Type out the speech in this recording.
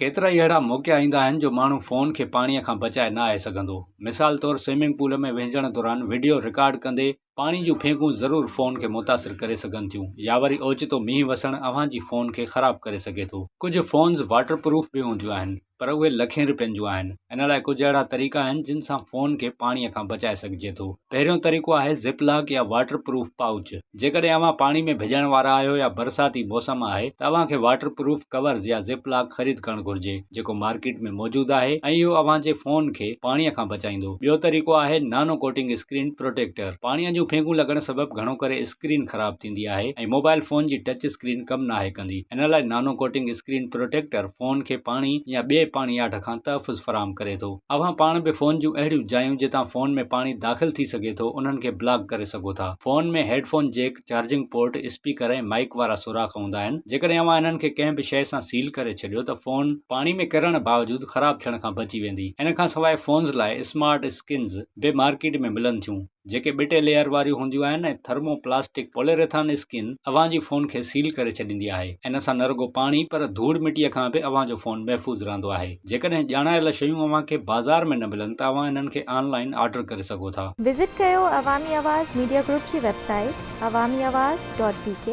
ڪيترائي اهڙا موقعا ايندا آهن جو ماڻهو فون کي پاڻيء کان بچائي ناهي سگهندو. مثال طور سوئمنگ پول ۾ وهنجڻ دوران وڊيو رڪارڊ ڪندي پاڻي جون ڦينڪون ضرور فون کي متاثر ڪري سگهن ٿيون يا وري اوچتو مينهن وسڻ اوهان جي فون کي خراب ڪري سگهي ٿو. ڪجهه فونز واٽر پروف به هونديون آهن پر اهي لکين رپين جون آهن. ان لاء ڪجهه اهڙا طريقا آهن جن سان فون کي پاڻيء کان بچائي سگهجي ٿو. پهريون طريقو آهي زپ لاڪ يا واٽر پروف پائوچ. جيڪڏهن اوهان پاڻي ۾ ڀڄڻ وارا آهيو يا برساتي موسم آهي ته اوهان کي واٽر پروف ڪورز يا زپ لاڪ خريد ڪرڻ گهرجي جيڪو مارڪيٽ ۾ موجود آهي ۽ اهو اوهان جي فون کي پاڻي کان بچائيندو. ٻيو طريقو آهي نانو ڪوٽنگ اسڪرين پروٽيڪٽر. پاڻي جون ڦينگون لڳڻ سبب گهڻو ڪري اسڪرين خراب ٿيندي آهي ۽ موبائل فون جي ٽچ اسڪرين ڪم ناهي ڪندي ان لاء nano coating screen protector phone کي پاڻي يا ٻئي پاڻياٺ کان تحفظ فراهم ڪري ٿو. اوهان پاڻ به فون جون اهڙيون جايون جتان فون ۾ پاڻي داخل ٿي سگهي ٿو انهن کي بلاڪ ڪري سگهو ٿا. Phone ۾ headphone jack, charging port, speaker ۽ mic وارا سوراخ هوندا آهن. جيڪڏهن اوهان انهن کي ڪنهن به شيء سان سيل ڪري ڇڏيو ته فون پاڻي ۾ ڪرڻ باوجود خراب ٿيڻ کان بچي ويندي. ان کان سواء فونز لاء اسمارٽ اسڪنز به مارڪيٽ ۾ ملن ٿيون. جيڪي ٻه ٽي ليئر واريون هونديون آهن ۽ ٿرمو پلاسٽڪ پوليريٿان اسڪن اوهان جي فون کي سيل ڪري ڇڏيندي آهي. ان سان نه رڳو پاڻي پر ڌوڙ مٽيء کان به اوهان جو فون محفوظ رهندو آهي. جيڪڏهن ڄاڻايل شيون اوهان کي بازار ۾ نه ملن ته اوهان انهن کي آن لائين آرڊر ڪري سگهو ٿا. وزٽ ڪيو عوامي آواز ميڊيا گروپ جي website Awami Awaz dot B K.